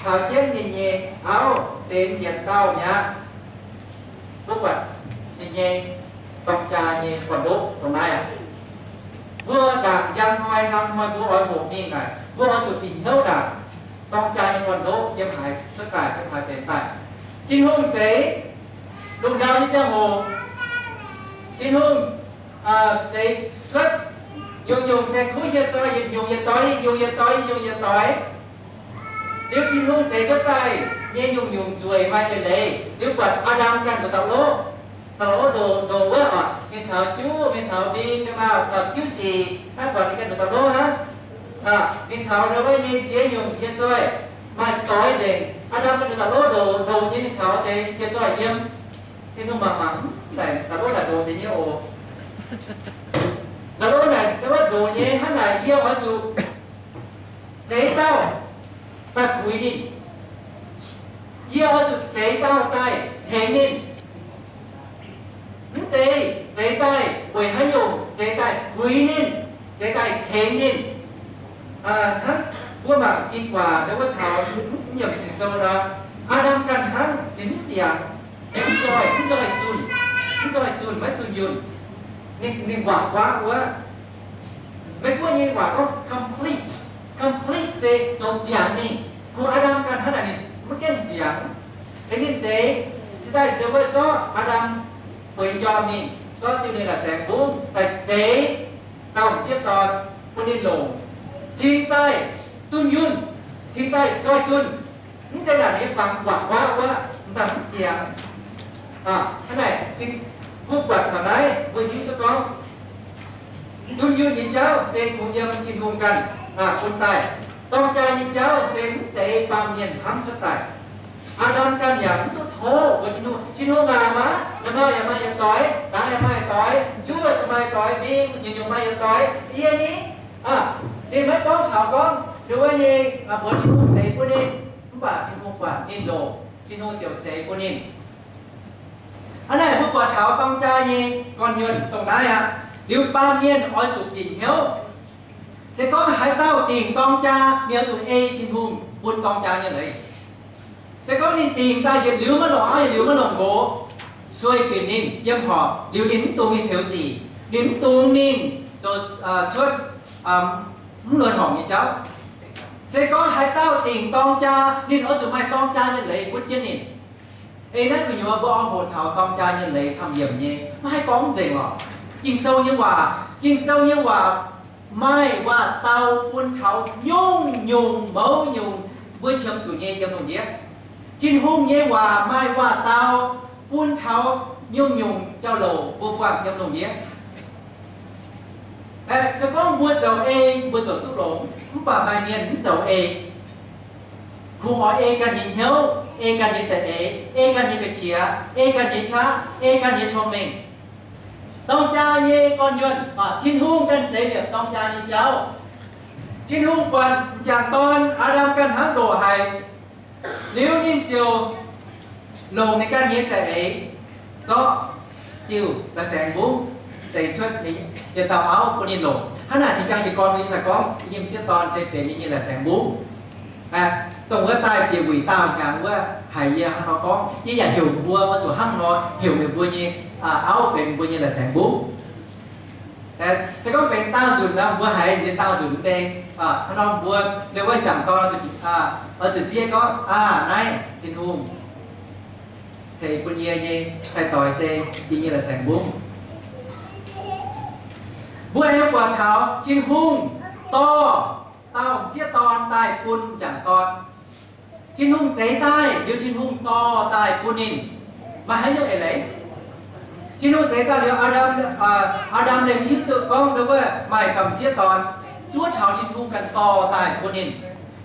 Taux jienv ninh nyei auv benx yietc dauh mi'aqv. Mbuo buatc ninh nyei dorng jaa nyei gorn-ndoqv dongh naaiv aqv. Mbuo ndaangc njang hnoi hnangv hnoi mbuo oix hoqc mingh naaic, mbuo oix zuqc bieqc hnyouv ndaangc dorng jaa nyei gorn-ndoqv yiem haaix cuotv daaih, yiem haaix benx daaih. Tin-Hungh zeix lungh ndau nyei ziangh hoc, Tin-Hungh zeix cuotv nyungc-nyungc saeng-kuv hieh zoi, yietc nyungc yietc doix, yietc nyungc yietc doix, yietc nyungc yietc doix. Liuz Tin-Hungh zeix cuotv daaih nyei nyungc-nyungc nzueic maaih eix leiz. Liuz buatc Aa^ndam ganh nduqc dauh lov, dauh lov ndoqc, ndoqc wuov oc, mingh caux juv, mingh caux mbing, mingh caux dauh juv sic, naaiv buatc ninh ganh nduqc dauh lov hnangv. Mingh caux ndau wuov nyei ziex nyungc hieh zoi, maaih doix nzengc. Aa^ndam ganh nduqc dauh lov ndoqc, ndoqc nyei mingh caux deix hieh zoi yiem. Tin-Hungh mangc mangc, mv naaic dauh lov naaic ndoqc deix nyei oc. Dauh lov naaic ndau wuov ndoqc nyei hnangv naaic, yie oix zuqc zeix dauh daaih puix ninh. Yie oix zuqc zeix dauh daaih tengx ninh. Mv zeiz zeix daaih weic haaix nyungc, zeix daaih puix ninh, zeix daaih tengx ninh. Hnangv mbuo mangc Ging-Waac ndau wuov taux mv nyiemc Ging-Sou nor, Aa^ndam ganh hnangv ninh mv ziangx, mv zoih, mv zoih zunh, mv zoih zunh, maiv dunh yunh. Ninh, ninh waac-waac wuov, Meiv Guoqv nyei waac gorngv complete. Complete se zoux ziangx mingh. Kungx Aa^ndam ganh hnangv naaic ninh maiv gaengh ziangx. Tengx ninh zeix, cingx daaih ndau wuov zorqv Aa^ndam bueix njormh mingh, zorqv diuh ninh la'saengx mbungv daaih zeix dauh m'sieqv dorn bun ninh longc, cingx daaih dunh yunh, cingx daaih zoih zunh. Mv zeiz naaic ninh nyei fangx waac-waac wuov, m'daaih mv ziangx. Hnangv naaic, mbuo buatc taux naaiv mbuo hiuv duqv gorngv, dunh yunh nyei jauv se kungx yiem Tin-Hungh ganh bun daaih. Dorng jaa nyei jauv se mv zeiz baamh mienh hnamv cuotv daaih. Aa^ndam ganh yaac mv duqv tov mbuox Tin-Hungh, Tin-Hungh aac, maah, yaac maaih, yaac maaih yietc doix, dangx yaac maaih yietc doix, juv yaac maaih yietc doix, mbing nyungc-nyungc maaih yietc doix, yie ni. Ninh maiv gorngv taux gorngv ndau wuov nyei mbuox Tin-Hungh zeix bun ninh, mv baac Tin-Hungh buatc ninh longc, Tin-Hungh ziouc zeix bun ninh. Hnangv naaic mbuo buatc taux dorng jaa nyei gorn-nyuonh dongh naaiv aqv. Liuz baamh mienh oix zuqc bieqc hnyouv. Se gorngv haaix dauh dingc dorng jaa, ninh oix zuqc ei Tin-Hungh bun dorng jaa nyei leiz. Se gorngv ninh dingc daaih yietc liuz maiv longc auv, yietc liuz maiv longc nqox, sueih binc ninh yiem horpc, liuz ninh mv dungx mingh ceux sic, ninh mv dungx mingh zoux cuotv mv luonx horngc nyei jauv. Se gorngv haaix dauh dingc dorng jaa, ninh oix zuqc maaih dorng jaa nyei leiz butv jienv ninh. Ei naaiv gu'nyuoz mbuo oix hoqc taux dorng jaa nyei leiz camv-yiemc nyei, maiv haih gorngv nzengc lorqc. Ging-Sou nyei waac, Ging-Sou nyei waac maaih waac-dau bun taux nyungc-nyungc mouz nyungc mbuo qiemx zuqc nyei yiem lungh ndiev. Tin-Hungh nyei waac maaih waac-dau bun taux nyungc-nyungc jauv-louc mbuo buangh yiem lungh ndiev. Se gorngv mbuo zoux ei, mbuo ziouc duqv longx, mv baac maaih mienh mv zoux ei. Kungx oix ei ganh nyei hnyouv, ei ganh nyei za'eix, ei ganh nyei ga'qiex, ei ganh nyei qaqv, ei ganh nyei cong-mengh. Dorng jaa nyei gorn-nyuonh, Tin-Hungh ganh zeix liepc dorng jaa nyei jauv. Tin-Hungh buatc m'jangc dorn Aa^ndam ganh hnangv ndoqc haic, liuz ninh ziouc longc ninh ganh nyei za'eix zorqv diuh la'saengx mbungv deix cuotv ninh yietc dauh auv bun ninh longc. Hnangv naaic zinh ziangx jiez gorn mbuo nyei sai-gorngv nyei m'sieqv dorn se benx ninh nyei la'saengx mbungv. Dongh wuov daaih bieqc wuic daauh hnyangx wuov haiz yie hnangv nor gorngv, yie yaac heuc mbuo oix zuqc hnangv nor heuc meih mbuo nyei auv benx mbuo nyei la'saengx mbungv. Se gorngv benx daauh nzunc nor, mbuo haiz nziex daauh nzunc mv bei. Hnangv nor mbuo, ninh wuov m'jangc dorn oix zuqc zieqv gorngv, aa, naaiv Tin-Hungh ceix bun yie nyei sai-doix se yie nyei la'saengx mbungv. Mbuo aengx buatc taux Tin-Hungh dorh dauh m'sieqv dorn daaih bun m'jangc dorn. Tin-Hungh zeix daaih liuz, Tin-Hungh dorh daaih bun ninh. Maaih haaix nyungc eix leiz? Tin-Hungh zeix daaih liuz, Aa^ndam, Aa^ndam ninh hiuv duqv gorngv wuov maaih dauh m'sieqv dorn, zuov taux Tin-Hungh ganh dorh daaih bun ninh.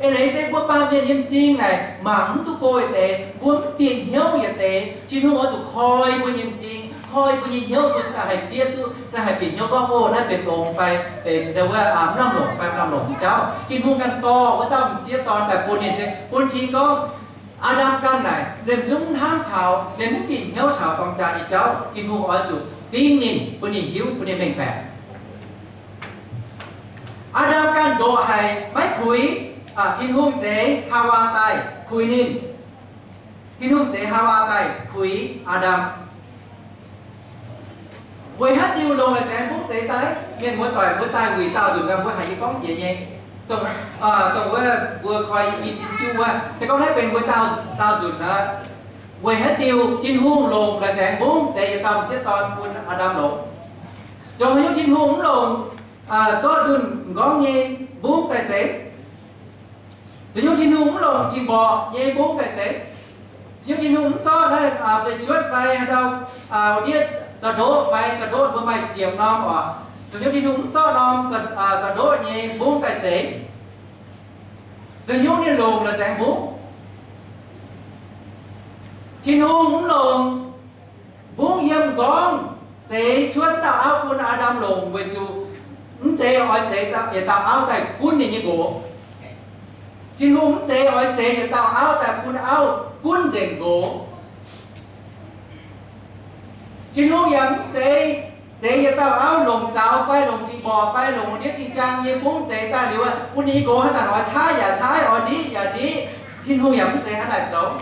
Eix leiz se mbuo baamh mienh nyei m'zing naaic mangc mv duqv go yietc deix, mbuo mv bieqc hnyouv yietc deix. Tin-Hungh oix zuqc koi mbuo nyei m'zing, koi mbuo nyei hnyouv, mbuo se haih zieqv duqv, se haih bieqc hnyouv gorngv, o, naaiv benx longx fai benx ndau wuov mv lamh longc fai mv lamh longc nyei jauv. Tin-Hungh ganh dorh wuov dauh m'sieqv dorn daaih bun ninh se bun cing gorngv Aa^ndam ganh naaic ninh zungv hnamv taux, ninh mv bieqc hnyouv taux dorng jaa nyei jauv. Tin-Hungh oix zuqc fingx ninh, bun ninh hiuv, bun ninh mengh baeqc. Aa^ndam ganh ndoqc haic maiv puix. Tin-Hungh zeix Haawaa daaih puix ninh. Tin-Hungh zeix Haawaa daaih puix Aa^ndam. Weic haaix diuc longc la'saengx mbungv zeix daaih? Mienh muoz-doic, mbuo daaih wuic daauh nzunc nor mbuo haiz yie gorngv jiex nyei. Dongh, dongh wuov mbuo koi i cin juv wuov, se gorngv naaiv benx mbuo daauh, daauh nzunc aqv. Weic haaix diuc Tin-Hungh longc la'saengx mbungv zeix yietc dauh m'sieqv dorn bun Aa^ndam longc? Zoux haaix nyungc Tin-Hungh mv longc zorqv ndunh m'nqorngv nyei mbungv daaih zeix? Zoux nyungc Tin-Hungh mv longc cing-mborqc nyei mbungv daaih zeix? Zoux nyungc Tin-Hungh mv zorqv naaiv se cuotv fai haaix ndau ndiev za'ndoqv fai za'ndoqv mbuo maaih ziepc norm oc. Zoux nyungc Tin-Hungh mv zorqv norm za'ndoqv nyei mbungv daaih zeix? Zoux nyungc ninh longc la'saengx mbungv? Tin-Hungh mv longc mbungv yiem m'nqorngv zeix cuotv dauh auv bun Aa^ndam longc weic zuqc mv zeiz oix zeix yietc dauh auv daaih gunv ninh nyei nqox. Tin-Hungh mv zeiz oix zeix yietc dauh auv daaih bun auv gunv nzengc nqox. Tin-Hungh yaac mv zeiz zeix yietc dauh auv longc zaux fai longc cing-mborqc fai longc ndiev cing-jaang nyei mbungv zeix daaih liuz, bun ninh nyei nqox haaix zanc oix caaiv yaac caaiv, oix ndiqv yaac ndiqv. Tin-Hungh yaac mv zeiz hnangv naaic zoux.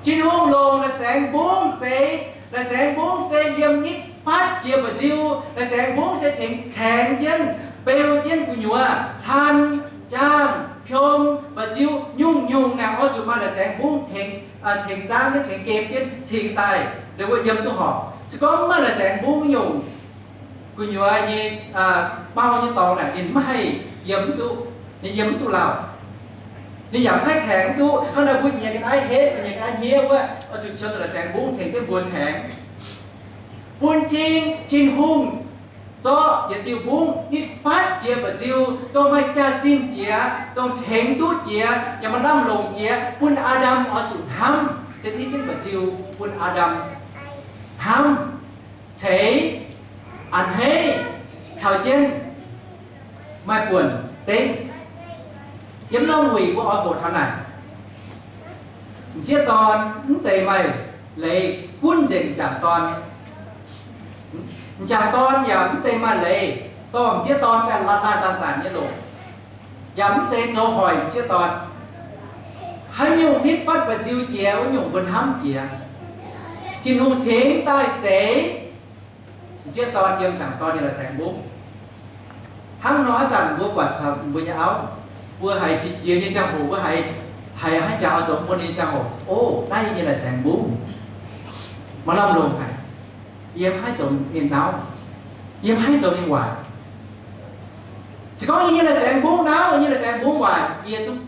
Tin-Hungh longc la'saengx mbungv zeix. La'saengx mbungv se yiem nitv fatv jiex mba'nziu. La'saengx mbungv se tengx, tengx jienv, beu jienv gu'nyuoz, hlan, jaang, piom, mba'nziu, nyungc-nyungc naaic oix zuqc maaih la'saengx mbungv tengx, tengx zaangv jienv, tengx gem jienv cingx daaih ndongc wuov yiem duqv horpc. Se gorngv mv maaih la'saengx mbungv nyungc, gu'nyuoz nyei, bau nyei dorngx naaic ninh mv haih yiem duqv, ninh yiem mv duqv lauh. Ninh yaac mv haih caengx duqv. Hnangv naaic mbuo nyiex ga'naaiv hetv, nyiex ga'naaiv hniev wuov, oix zuqc qiemx la'saengx mbungv tengx jienv mbuo caengx. Bun cing Tin-Hungh zorqv yietc diuh mbungv nitv fatv jiex mba'nziu, dongh maaih jaax-zinh jiex, dongh tengx duqv jiex, yaac maaih lamh longc jiex, bun Aa^ndam oix zuqc hnamv, se nitv jienv mba'nziu bun Aa^ndam hnamv, ceix, a'hneiv, caux jienv maaih buonc dengv. Yiem norm wuic mbuo oix hoqc taux naaic, m'sieqv dorn mv zeiz maaih leiz gunv nzengc m'jangc dorn. M'jangc dorn yaac mv zeiz maaih leiz dorh m'sieqv dorn daaih laanh laanh zanc-zanc nyei longc, yaac mv zeiz zoux hoic m'sieqv dorn. Haaix nyungc nitv fatv mba'nziu jiex, wuov nyungc mbuo hnamv jiex. Tin-Hungh cingx daaih zeix m'sieqv dorn yiem m'jangc dorn nyei la'saengx mbungv. Hnangv nor haaix zanc mbuo buatc taux mbuo nyei auv, mbuo haiz jiex nyei ziangh hoc, mbuo haiz, haiz haaix jaax oix zoux bun ninh nyei ziangh hoc, o, naaiv yie nyei la'saengx mbungv, maaih lamh longc haic. Yie mv haih zoux ninh nauv, yie mv haih zoux ninh waaic. Se gorngv yie nyei la'saengx mbungv nauv, yie nyei la'saengx mbungv waaic, yie zungv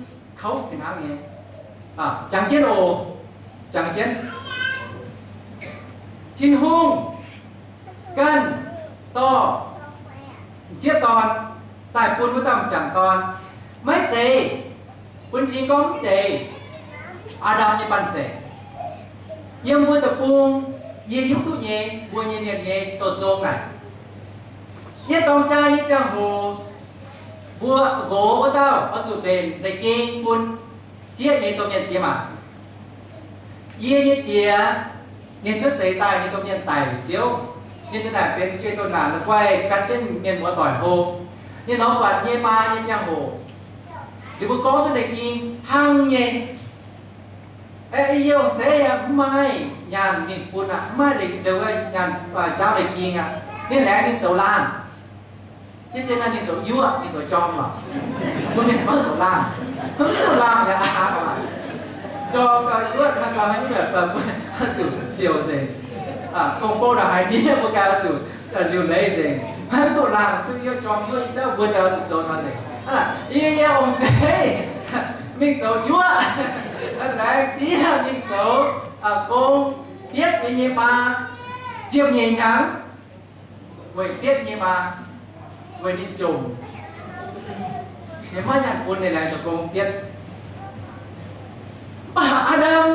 kouv fih hnangv nyei. Jangx jienv oc, jangx jienv. Tin-Hungh ganh dorh m'sieqv dorn daaih bun wuov dauh m'jangc dorn, maiv zeiz, bun cing gorngv mv zeiz Aa^ndam nyei banh zeic. Yiem mbuo deic-bung, yie hiuv duqv nyei, mbuo nyei mienh nyei douz-zong naaic, yietv dorng jaa nyei ziangh hoc, mbuo nqox wuov dauh oix zuqc mbenc leiz-ging bun zieqv nyei domh mienh diex maac. Yie nyei diex, ninh cuotv seix daaih ninh domh mienh daic liuz ziouv, ninh ziouc naaic benx juei doh naanc la'guaih gan jienv mienh muoz-doic hlo. Ninh lorz buatc nyei maa nyei ziangh hoc, liuz mbuo gorngv duqv leiz-ging hnangv nyei. Aeqv, yie ong-zeiv aqv, mv maaih nyaanh mingh bun aqv, mv maaih leiz-, nyaanh jaauv leiz-ging aqv. Ninh laengz ninh zoux laangh. Jienv zien naaiv ninh zoux yuoqv, ninh zoux jorm lorqc. Bun ninh maiv zoux laangh, mv duqv laangh aqv. Jorm gauh yuoqv, hnangv gauh haaix nyungc zuqc siou nzengc. Gong-bou ndongc haaix nie mbuo gauh zuqc liuc leiz nzengc. Maiv duqv laangh, duqv yuoqv jorm yuoqv nyei jauv mbuo gauh zuqc zoux taux nzengc. Yie nyei ong-zeiv mingh zoux yuoqv, laengz diev mingh zoux gong, bietv ninh nyei maa ziepc nyeic hnyangx. Weic bietv nyei maa, weic ninh jomc, ninh maiv nyaanh bun ninh laengz zoux gong bietv. Mv baac Aa^ndam,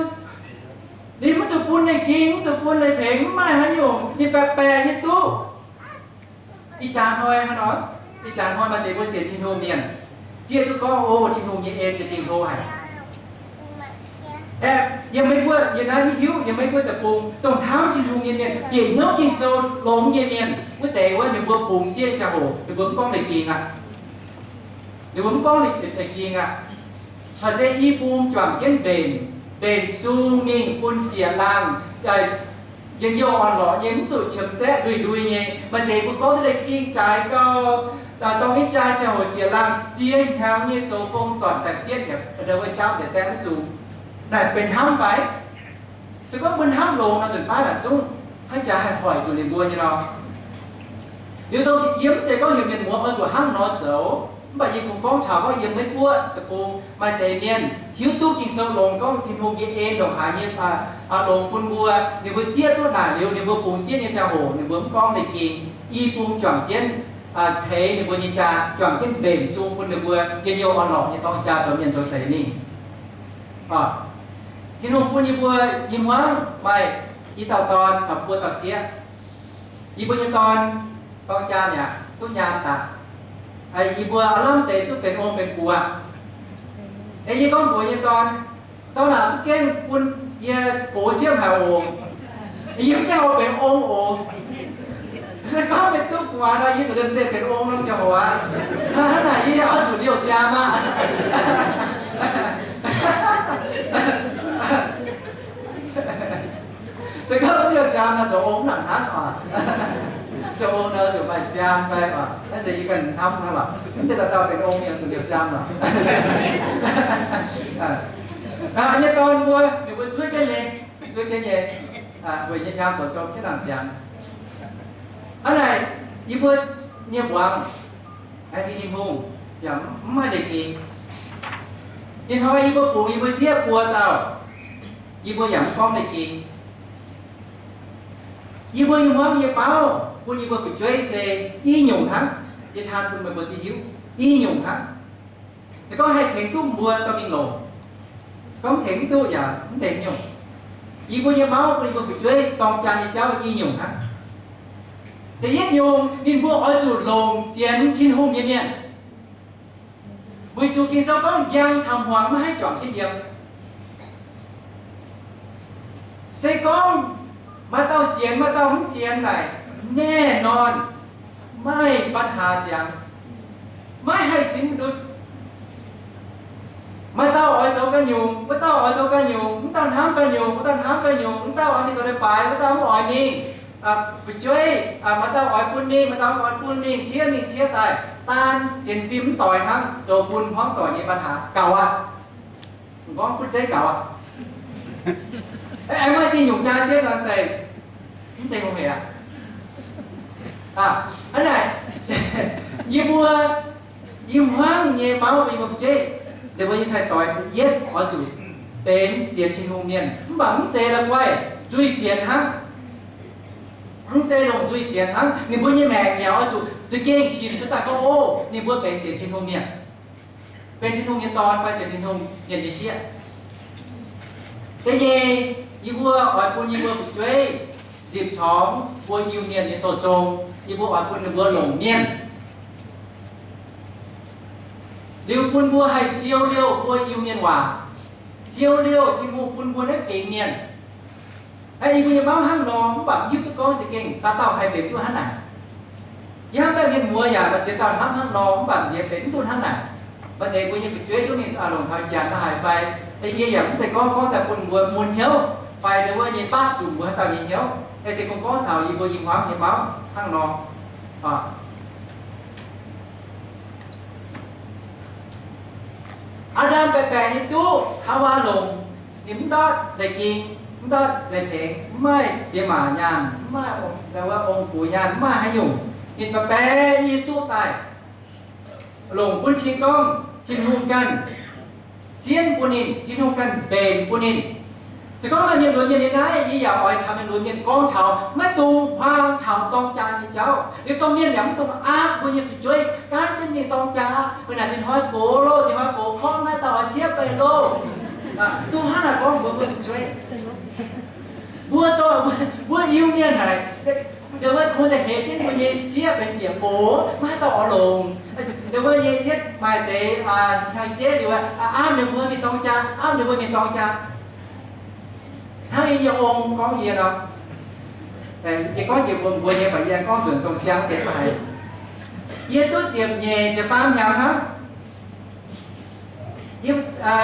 ninh mv zuqc bun leiz-ging, mv zuqc bun leiz-pengx, mv maaih haaix nyungc, ninh baeqc baeqc nyei duqv. Ih jaax hnoi hnangv nor, ih jaax hnoi maaih deix mbuo sienx Tin-Hungh mienh zieqv duqv gorngv, o, Tin-Hungh nyei en za'gengh hlo haic. Aeqv, yiem Meiv Guoqv, yie naaiv mv hiuv, yiem Meiv Guoqv deic-bung dongh hnamv Tin-Hungh nyei mienh, bieqc hnyouv Ging-Sou longx nyei mienh, Wuov deix wuov ninh mbuo bungx sieqv nyei ziangh hoc ninh mbuo mv gorngv leiz ging aqv. Ninh mbuo mv gorngv leiz ging aqv. Taux se i bung juangc jienv mbenc, mbenc sung mingh bun siec laangh, njien-youh orn-lorqc nyei, mv zuqc qiemx zaeqv ndui-ndui nyei. Maaih deix mbuo gorngv duqv leiz ging jaaix gau, dorng jienv jaa ziangh hoc siec laangh, ziex hnyangx nyei zoux gong zornc daaih bietv yaac wuov jauv yaac zaeqv mv sung. Naaic benx hnamv fai? Se gorngv mbuo hnamv longx nor, nzunc baav naaic zungv hnangv jaax haih hoic zuqc ninh mbuo nyei nor. Liuz dongh yie mv zeiz gorngv heuc mienh muoz oix zuqc hnangv nor zoux, mv baac yie kungx gorngv taux gorngv yiem Meiv Guoqv deic-bung maaih deix mienh hiuv duqv Ging-Sou longx gorngv Tin-Hungh nyei en ndongc haaix nyei longx bun mbuo, ninh mbuo zieqv duqv naaic liuz, ninh mbuo bungx sieqv nyei ziangh hoc ninh mbuo mv gorngv leiz ging, i bung juangc jienv ceix ninh mbuo nyei jaa, juangc jienv mbenc sung bun ninh mbuo njien-youh orn-lorqc nyei dorng jaa zoux mienh zoux seix mingh. Tin-Hungh bun yie mbuo i hmuangv maaih i dauh dorn caux buo dauh sieqv. Yie mbuo nyei dorn dorng jaa mi'aqv, duqv nyaam daaih. Yie mbuo aav lamh deix duqv benx ong benx buoz. Yie gorngv mbuox yie nyei dorn, dorn aac, duqv gengh bun yie gox siemv haic oc. Yie mv gaengh oix benx ong oc. Se gorngv meih duqv gu'nguaaz nor, yie zuqc liemh zeih benx ong norm ziangh hoc aqv. Hnangv naaic yie yaac oix zuqc liouh siaam aqv. Se gorngv liouh siaam nor, zoux ong mv nangc hnangv oc. Zoux ong nor zuqc maaih siaam fai oc. Naaiv se yie ganh hnamv hnangv lorqc. Mv zeiz dauh dauh benx ong yaac zuqc liouh siaam lorqc. Yie nyei dorn mbuo, ninh mbuo zuov jienv nyei, zuov jienv nyei, weic nyei nyaam zoux sou jienv nangc ziangx. Hnangv naaic, yie mbuo nyei mbuangz, aengx Tin-Hungh yaac mv maaih leiz ging. Ih hnoi yie mbuo bungx yie mbuo sieqv buo dauh, yie mbuo yaac mv gorngv leiz ging. Yie mbuo nyei hmuangv nyei bauv bun yie mbuo fu'jueiv se i nyungc hnangv. Yie taan bun meih mbuo duqv hiuv, i nyungc hnangv. Se gorngv haih tengx duqv mbuo dorh mingh longc, gorngv tengx mv duqv yaac mv benx nyungc. Yie mbuo nyei mauv bun yie mbuo fu'jueiv dorng jaa nyei jauv i nyungc hnangv. Da'yietv nyungc, ninh mbuo oix zuqc longc sienx Tin-Hungh nyei mienh. Weic zuqc Ging-Sou gorngv njang caux hmuangx maiv haih juangc jienv yiem. Se gorngv maaih dauh sienx, maaih dauh mv sienx naaic, แน่นอน maaih ปัญหา ziangx, maiv haih simv ndutv. Maaih dauh oix zoux ganh nyungc, wuov dauh oix zoux ganh nyungc, wuov dauh hnamv ganh nyungc, wuov dauh hnamv ganh nyungc, wuov dauh oix mingh zoux leiz-baaix, wuov dauh mv oix mingh. Fu'jueiv, maaih dauh oix bun mingh, maaih dauh mv oix bun mingh, ciev mingh ciev daaih, daan sienx fim mv doix hnangv, zoux bun hmuangv doic nyei ปัญหา gaux aqv. Gorngv butv zeiv gaux aqv. Aengx maaih diuh nyungc jaa jienv nor deix, mv zeiz hungh hec aqv. Hnangv naaic, yie mbuo, yie hmuangv nyei mauv, yie mbuo fu'jueiv, ninh mbuo nyei cai-doix yietv oix zuqc benx sienx Tin-Hungh mienh, mv baac mv zeiz la'guaih nzuih sienx hnangv. Mv zeiz longc nzuih sienx hnangv. Ninh mbuo nyei maengc yaac oix zuqc za'gengh hinc cuotv daaih gorngv, o, ninh mbuo benx sienx Tin-Hungh mienh, benx Tin-Hungh nyei dorn fai sienx Tin-Hungh mienh nyei sieqv. Da'nyeic, yie mbuo oix bun yie mbuo fu'jueiv nzipc torngx mbuo Iu-Mienh nyei douz zong. Yie mbuo oix bun ninh mbuo longc mienh, liuz bun mbuo haih siou liouh mbuo Iu-Mienh waac, siou liouh Tin-Hungh bun mbuo naaiv fingx mienh. Yie mbuo nyei mauv hnangv nor, mv baac mv hiuv duqv gorngv za'gengh dauh dauh haih benx duqv hnangv naaic. Yie hnamv daaih mienh muoz yaac maaih ziex dauh hnamv hnangv nor, mv baac nziex benx mv duqv hnangv naaic. Maaih deix mbuo nyei fu'jueiv duqv mingh longc taux janx la'haic fai, yie yaac mv zeiz gorngv gorngv daaih bun mbuo mun hnyouv fai ndon wuov nyei baqv zuqc mbuo haaix dauh nyei hnyouv. Se kungx gorngv taux yie mbuo i hmuangv nyei mauv hnangv nor. Aa^ndam baeqc baeqc nyei duqv Haawaa longc, ninh mv ndortv leiz ging, mv ndortv leiz tengx, mv maaih diex maac nyaanh, mv maaih ong-gux nyaanh, mv maaih haaix nyungc. Ninh baeqc baeqc nyei duqv daaih, longc gunv cing gorngv Tin-Hungh ganh sienv bun ninh, Tin-Hungh ganh mbenc bun ninh. Se gorngv maaih mienh lunx mienh nyei naaiv, yie yaac oix caux mienh lunx mienh gorngv taux maiv dungx huaang taux dorng jaa nyei jauv. Liuz domh mienh yaac mv dungx aapv mbuo nyei fu'jueiv gaanv jienv mingh dorng jaa. Mbuo naaic ninh hnoi gox loh, ninh hnoi gox korv maiv dauh oix ciev beih loh. Dungx hnangv naaic gorngv mbuox mbuo fu'jueiv. Mbuo dorh, mbuo Iu-Mienh naaic, ndongc wuov kungx daaih heix jienv mbuo nyei sieqv benx siec box, maiv haaix dauh oix longc. Ndongc wuov nyei yietv maaih deix hnoi jeiv liuz, aapv ninh mbuo mingh dorng jaa, aapv ninh mbuo mingh dorng jaa. Hnangv yie nyei ong gorngv yie nor, Yie gorngv jiex mbuox mbuo nyei, mv baac yie gorngv nzunc dongh siang deix fai. Yie duqv ziepc nyeic ziepc faam hnyangx hnangv. Yie,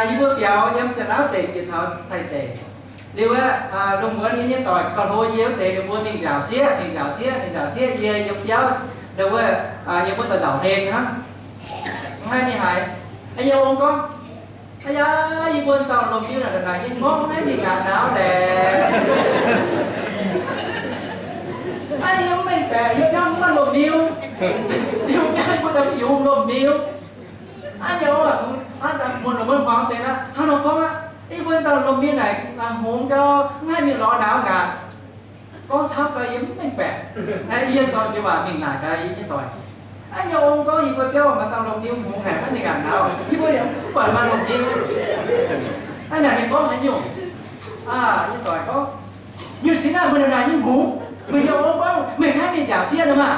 yie mbuo biaux yiem Janx-Lauv deic bieqc taux Taiv deic. Liuz wuov, lungh muonz yie nyei doic gorn-hlo yie wuov deix ninh mbuo mingh nziaauc sieqv, mingh nziaauc sieqv, mingh nziaauc sieqv, yie yiem biauv, wuov, yie mbuo daaih nzauc hlen hnangv. Mv haih mingh haaix. Yie ong gorngv, aa yaa, yie mbuo dauh lomh miu naaic, naaic nyei ngorngv maiv mingh ngaatc nauz laeh. Aa, yie mv mengh baeqc, yie biauv mv maaih lomh miu. Liuz biauv yie mbuo daaih mv yungz lomh miu. Aa, yie ong, muonz muonz hmuangx deix naaiv hnangv nor gorngv aqv. Yie mbuo dauh lomh miu naaic hngongx gau, mv haih mingh lorz nauz ngaatc. Gorngv camv gau yie mv mengh baeqc. Yie dorh jiex waac mingh naaic gaax yie nyei doic. Aa, yie ong gorngv yie mbuo biauv maaih dauh lomh miu hngongx haic, maiv mingh ngaatc nauz. Yie mbuo yaac mv buatc maaih lomh miu. Aa, naaic ninh gorngv haaix nyungc? Aa, yie doic gorngv, nyungc cingx naaiv mbuo naaic naaic nyei hngongx. Meih yie ong gorngv meih maiv mingh nziaauc sieqv nor maah.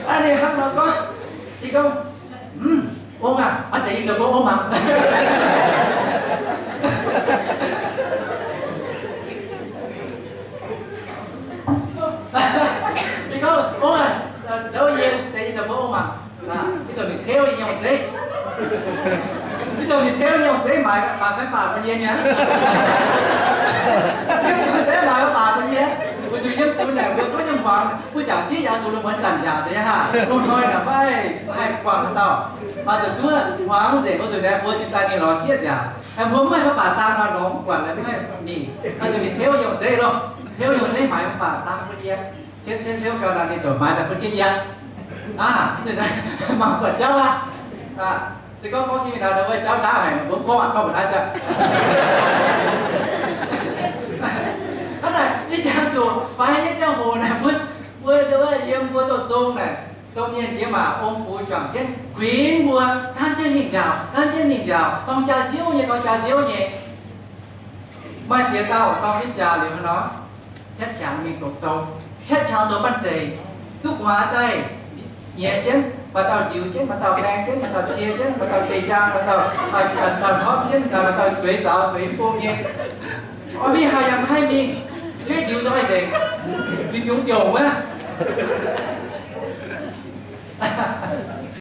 Aa, ninh hnangv nor gorngv, yie gorngv, ong aac, aa, deix yie zoux mbuo ong mangc. Yie gorngv, ong aac, zoux yie, deix yie zoux mbuo ong mangc. Ih zanc mingh ceuv yie nyei ong-zeiv. Ih zanc mingh ceuv yie nyei ong-zeiv maaiz, maaiz faix-faix bun yie nyei. Ceuv yie nyei ong-zeiv maaiz faix-faix bun yie. Weic zuqc yiem sux naaic mbuo gorngv nyei hmuangx, mbuo nziaauc sieqv yaac zuqc lungh muonz zanc nziaauc nyei haac. Lungh hnoi naaic maiv haih guangc haaix dauh. Maaih zuqc zuov hmuangx nzengc, weic zuqc naaiv mbuo cingx daaih mingh lorz sieqv nziaauc. Mbuo mv haih faix-faix daan nor, longx mv buatc, maiv haih mingh. Maaih zuqc mingh ceuv yie ong-zeiv loh. Ceuv yie ong-zeiv maaiz faix-faix daan bun yie. Ceuv, ceuv, ceuv gau naaic, ninh ziouc maaiz daaih bun jienv yie. Aa, mangc buatc jauv aqv. Se gorngv gorngv jienv mingh naaic, ninh mbuo jauv ndaauv haic, mbuo mv gorngv aqv, gorngv mbuox naaiv jauv. Hnangv naaic, ih jangx zuqc faix nyei ziangh hoc naaic, mbuo, mbuo yiem mbuo douz zong naaic, domh mienh jiex maac ong-gux juangc jienv kuinx mbuo, gaanv jienv mingh nziaauc, gaanv jienv mingh nziaauc, dorng jaa-ziouv nyei, dorng jaa-ziouv nyei. Maaih ziex dauh dorng jienv jaa liuz nor, hietv qangx mingh doqc sou, hietv qangx zoux banh zeic, duqv gu'nguaaz daaih, nyiex jienv, maaih dauh ndiux jienv, maaih dauh baeng jienv, maaih dauh cie jienv, maaih dauh deix njaang, maaih dauh, maaih dauh hopv jienv, maaih dauh zueiz zaux zueiz bung nyei. Oix mingh haaix yaac mv haih mingh, jueiv ndiux nzengc, mingh nyungc-nyungc wuov.